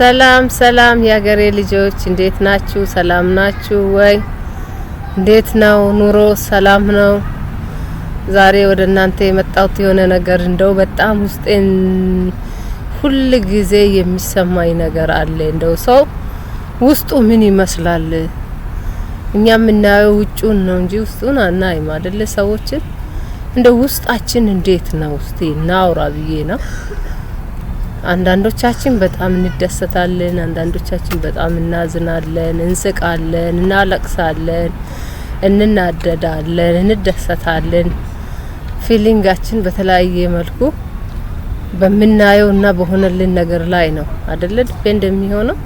ሰላም ሰላም የሀገሬ ልጆች፣ እንዴት ናችሁ? ሰላም ናችሁ ወይ? እንዴት ነው ኑሮ? ሰላም ነው? ዛሬ ወደ እናንተ የመጣሁት የሆነ ነገር እንደው በጣም ውስጤን ሁል ጊዜ የሚሰማኝ ነገር አለ። እንደው ሰው ውስጡ ምን ይመስላል? እኛ የምናየው ውጩን ነው እንጂ ውስጡን አናይም አይደለ? ሰዎችን እንደው ውስጣችን እንዴት ነው? እስቲ እናውራ ብዬ ነው። አንዳንዶቻችን በጣም እንደሰታለን፣ አንዳንዶቻችን በጣም እናዝናለን፣ እንስቃለን፣ እናለቅሳለን፣ እንናደዳለን፣ እንደሰታለን። Feeling ኣችን በተለያየ መልኩ በምናየው እና በሆነልን ነገር ላይ ነው አይደለ depend የሚሆነው።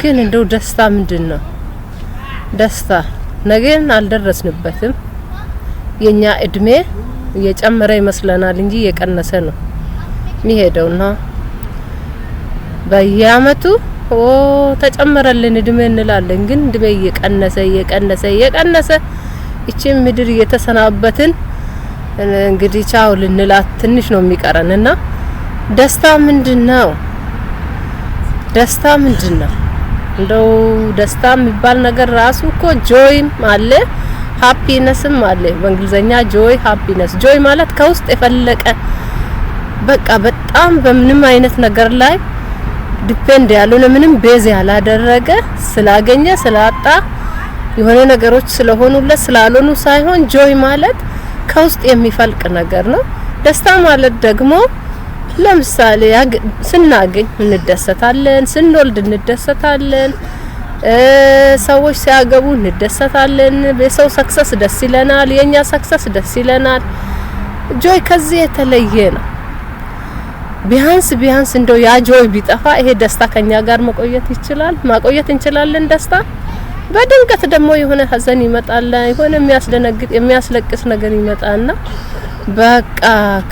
ግን እንደው ደስታ ምንድን ነው? ደስታ ነገን አልደረስንበትም። የኛ እድሜ እየጨመረ ይመስለናል እንጂ እየቀነሰ ነው የሚሄደውና በየአመቱ ኦ ተጨመረልን እድሜ እንላለን። ግን እድሜ እየቀነሰ እየቀነሰ እየቀነሰ ይቺን ምድር እየተሰናበትን እንግዲህ ቻው ልንላት ትንሽ ነው የሚቀረን። እና ደስታ ምንድን ነው? ደስታ ምንድን ነው? እንደው ደስታ የሚባል ነገር ራሱ እኮ joy ም አለ፣ happiness ም አለ። በእንግሊዘኛ joy፣ happiness። Joy ማለት ከውስጥ የፈለቀ፣ በቃ በጣም በምንም አይነት ነገር ላይ depend ያልሆነ፣ ምንም base ያላደረገ፣ ስላገኘ ስላጣ፣ የሆነ ነገሮች ስለሆኑለት ስላልሆኑ ሳይሆን joy ማለት ከውስጥ የሚፈልቅ ነገር ነው። ደስታ ማለት ደግሞ ለምሳሌ ስናገኝ እንደሰታለን፣ ስንወልድ እንደሰታለን፣ ሰዎች ሲያገቡ እንደሰታለን። የሰው success ደስ ይለናል፣ የኛ success ደስ ይለናል። Joy ከዚህ የተለየ ነው። ቢያንስ ቢያንስ እንደው ያ joy ቢጠፋ ይሄ ደስታ ከኛ ጋር መቆየት ይችላል፣ ማቆየት እንችላለን ደስታ። በድንገት ደግሞ የሆነ ሀዘን ይመጣል፣ የሆነ የሚያስደነግጥ የሚያስለቅስ ነገር ይመጣና በቃ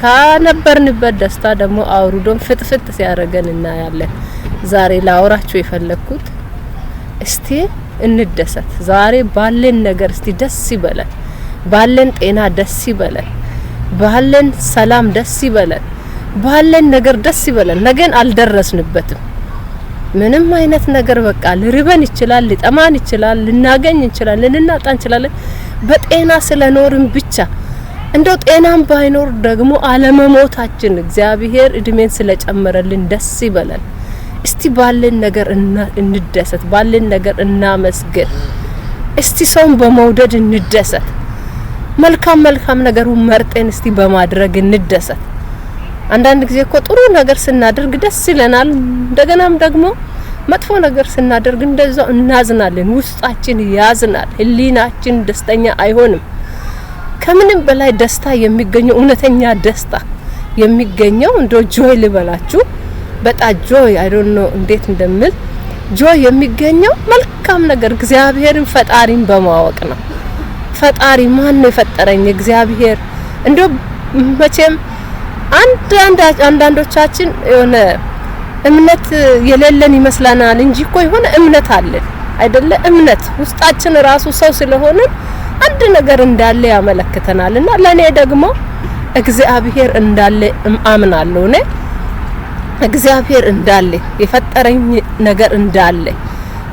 ካነበርንበት ደስታ ደግሞ አውርዶን ፍጥፍጥ ሲያደርገን እናያለን። ዛሬ ላወራችሁ የፈለግኩት እስቲ እንደሰት። ዛሬ ባለን ነገር እስቲ ደስ ይበለን፣ ባለን ጤና ደስ ይበለን፣ ባለን ሰላም ደስ ይበለን፣ ባለን ነገር ደስ ይበለን። ነገን አልደረስንበትም። ምንም አይነት ነገር በቃ ሊርበን ይችላል፣ ሊጠማን ይችላል፣ ልናገኝ እንችላለን፣ ልናጣ እንችላለን። በጤና ስለኖርን ብቻ፣ እንደው ጤናም ባይኖር ደግሞ አለመሞታችን፣ እግዚአብሔር እድሜን ስለጨመረልን ደስ ይበለን። እስቲ ባለን ነገር እንደሰት፣ ባለን ነገር እናመስግን። እስቲ ሰውን በመውደድ እንደሰት። መልካም መልካም ነገሩን መርጠን እስቲ በማድረግ እንደሰት። አንዳንድ ጊዜ እኮ ጥሩ ነገር ስናደርግ ደስ ይለናል። እንደገናም ደግሞ መጥፎ ነገር ስናደርግ እንደዛው እናዝናለን። ውስጣችን ያዝናል። ሕሊናችን ደስተኛ አይሆንም። ከምንም በላይ ደስታ የሚገኘው፣ እውነተኛ ደስታ የሚገኘው፣ እንደ joy ልበላችሁ፣ በጣም joy፣ I don't know እንዴት እንደምል፣ joy የሚገኘው መልካም ነገር እግዚአብሔርን ፈጣሪን በማወቅ ነው። ፈጣሪ ማን ነው የፈጠረኝ? እግዚአብሔር። እንደው መቼም አንዳንዶቻችን የሆነ እምነት የሌለን ይመስለናል እንጂ እኮ የሆነ እምነት አለን አይደለ? እምነት ውስጣችን ራሱ ሰው ስለሆነ አንድ ነገር እንዳለ ያመለክተናል። እና ለኔ ደግሞ እግዚአብሔር እንዳለ አምናለሁ። እኔ እግዚአብሔር እንዳለ፣ የፈጠረኝ ነገር እንዳለ፣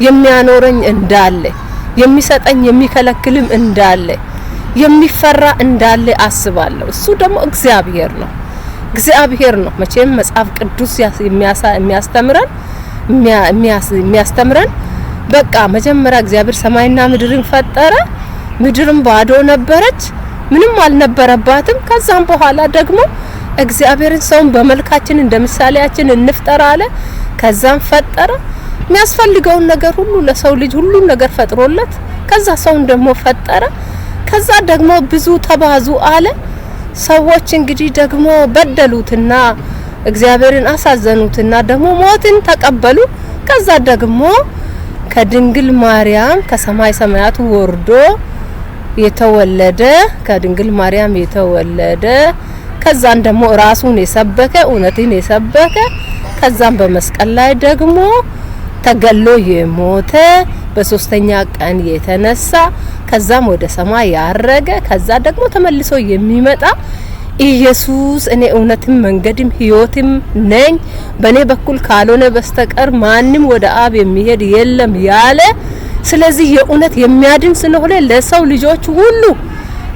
የሚያኖረኝ እንዳለ፣ የሚሰጠኝ የሚከለክልም እንዳለ፣ የሚፈራ እንዳለ አስባለሁ። እሱ ደግሞ እግዚአብሔር ነው። እግዚአብሔር ነው። መቼም መጽሐፍ ቅዱስ የሚያስተምረን በቃ መጀመሪያ እግዚአብሔር ሰማይና ምድርን ፈጠረ። ምድርም ባዶ ነበረች፣ ምንም አልነበረባትም። ከዛም በኋላ ደግሞ እግዚአብሔርን ሰውን በመልካችን እንደ ምሳሌያችን እንፍጠር አለ። ከዛም ፈጠረ። የሚያስፈልገውን ነገር ሁሉ ለሰው ልጅ ሁሉን ነገር ፈጥሮለት ከዛ ሰውን ደግሞ ፈጠረ። ከዛ ደግሞ ብዙ ተባዙ አለ። ሰዎች እንግዲህ ደግሞ በደሉትና እግዚአብሔርን አሳዘኑትና ደግሞ ሞትን ተቀበሉ። ከዛ ደግሞ ከድንግል ማርያም ከሰማይ ሰማያት ወርዶ የተወለደ፣ ከድንግል ማርያም የተወለደ፣ ከዛን ደግሞ ራሱን የሰበከ፣ እውነትን የሰበከ፣ ከዛም በመስቀል ላይ ደግሞ ተገሎ የሞተ፣ በሶስተኛ ቀን የተነሳ፣ ከዛም ወደ ሰማይ ያረገ፣ ከዛ ደግሞ ተመልሶ የሚመጣ ኢየሱስ እኔ እውነትም መንገድም ሕይወትም ነኝ፣ በእኔ በኩል ካልሆነ በስተቀር ማንም ወደ አብ የሚሄድ የለም ያለ፣ ስለዚህ የእውነት የሚያድን ስለሆነ ለሰው ልጆች ሁሉ፣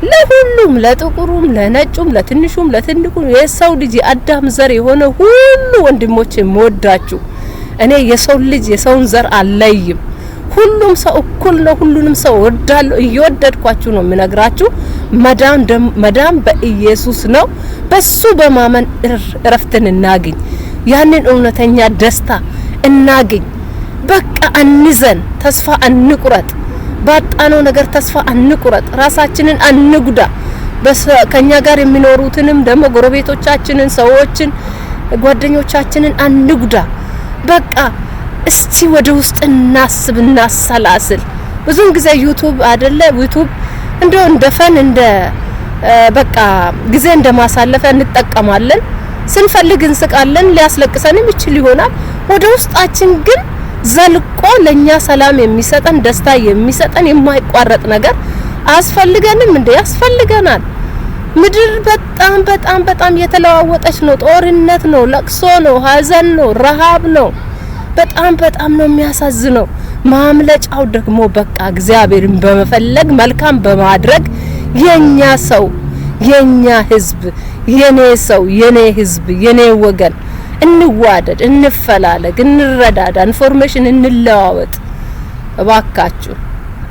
ለሁሉም፣ ለጥቁሩም፣ ለነጩም፣ ለትንሹም፣ ለትልቁም፣ የሰው ልጅ የአዳም ዘር የሆነ ሁሉ፣ ወንድሞች የምወዳችሁ፣ እኔ የሰው ልጅ የሰውን ዘር አልለይም። ሁሉም ሰው እኩል ነው። ሁሉንም ሰው እወዳለሁ። እየወደድኳችሁ ነው የምነግራችሁ። መዳን በኢየሱስ ነው። በሱ በማመን እረፍትን እናግኝ። ያንን እውነተኛ ደስታ እናግኝ። በቃ አንዘን፣ ተስፋ አንቁረጥ። ባጣነው ነገር ተስፋ አንቁረጥ። ራሳችንን አንጉዳ። ከኛ ጋር የሚኖሩትንም ደግሞ ጎረቤቶቻችንን፣ ሰዎችን፣ ጓደኞቻችንን አንጉዳ። በቃ እስቲ ወደ ውስጥ እናስብ፣ እናሰላስል። ብዙውን ጊዜ YouTube አይደለ፣ YouTube እንደው እንደ fun፣ እንደ በቃ ጊዜ እንደ ማሳለፊያ እንጠቀማለን። ስንፈልግ እንስቃለን፣ ሊያስለቅሰንም ይችል ይሆናል። ወደ ውስጣችን ግን ዘልቆ ለኛ ሰላም የሚሰጠን፣ ደስታ የሚሰጠን የማይቋረጥ ነገር አያስፈልገንም እንዴ? ያስፈልገናል። ምድር በጣም በጣም በጣም የተለዋወጠች ነው። ጦርነት ነው፣ ለቅሶ ነው፣ ሀዘን ነው፣ ረሃብ ነው። በጣም በጣም ነው የሚያሳዝነው። ማምለጫው ደግሞ በቃ እግዚአብሔርን በመፈለግ፣ መልካም በማድረግ፣ የኛ ሰው፣ የኛ ህዝብ፣ የኔ ሰው፣ የኔ ህዝብ፣ የኔ ወገን፣ እንዋደድ፣ እንፈላለግ፣ እንረዳዳ፣ information እንለዋወጥ። እባካችሁ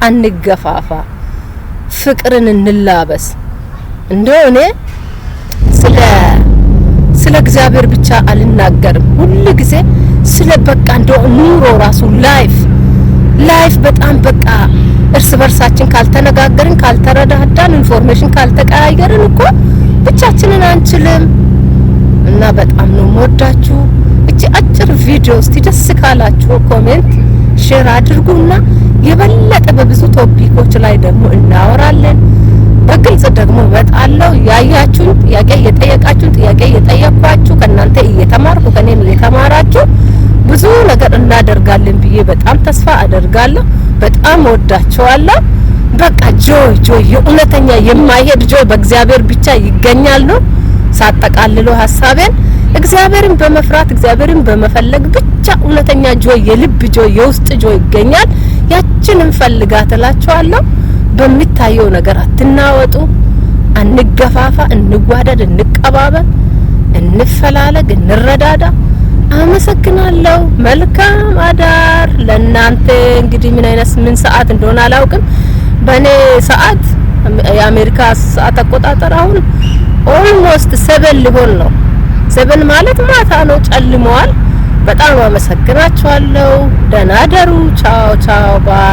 አንገፋፋ፣ ፍቅርን እንላበስ። እንደው እኔ ስለ እግዚአብሔር ብቻ አልናገርም። ሁል ጊዜ ስለ በቃ እንደው ኑሮ ራሱ፣ life በጣም በቃ እርስ በርሳችን ካልተነጋገርን፣ ካልተረዳዳን፣ information ካልተቀያየርን እኮ ብቻችንን አንችልም። እና በጣም ነው የምወዳችሁ። እቺ አጭር ቪዲዮ እስቲ ደስ ካላችሁ comment፣ share አድርጉና የበለጠ በብዙ topic ኦች ላይ ደግሞ እናወራለን። በግልጽ ደግሞ እመጣለሁ። ያያችሁን ጥያቄ እየጠየቃችሁን፣ ጥያቄ እየጠየኳችሁ፣ ከእናንተ እየተማርኩ ከኔም እየተማራችሁ ብዙ ነገር እናደርጋለን ብዬ በጣም ተስፋ አደርጋለሁ። በጣም እወዳችኋለሁ። በቃ joy፣ joy፣ የእውነተኛ የማይሄድ joy በእግዚአብሔር ብቻ ይገኛል ነው። ሳጠቃልሎ ሀሳቤን እግዚአብሔርን በመፍራት፣ እግዚአብሔርን በመፈለግ ብቻ እውነተኛ joy፣ የልብ joy፣ የውስጥ joy ይገኛል። ያችን እንፈልጋት እላችኋለሁ። በሚታየው ነገር አትናወጡ፣ አንገፋፋ፣ እንዋደድ፣ እንቀባበል፣ እንፈላለግ፣ እንረዳዳ። አመሰግናለሁ። መልካም አዳር ለእናንተ። እንግዲህ ምን አይነት ምን ሰዓት እንደሆነ አላውቅም። በእኔ ሰዓት የአሜሪካ ሰዓት አቆጣጠር አሁን almost 7 ሊሆን ነው። 7 ማለት ማታ ነው፣ ጨልመዋል። በጣም አመሰግናችኋለሁ። ደህና ደሩ። ቻው ቻው፣ bye።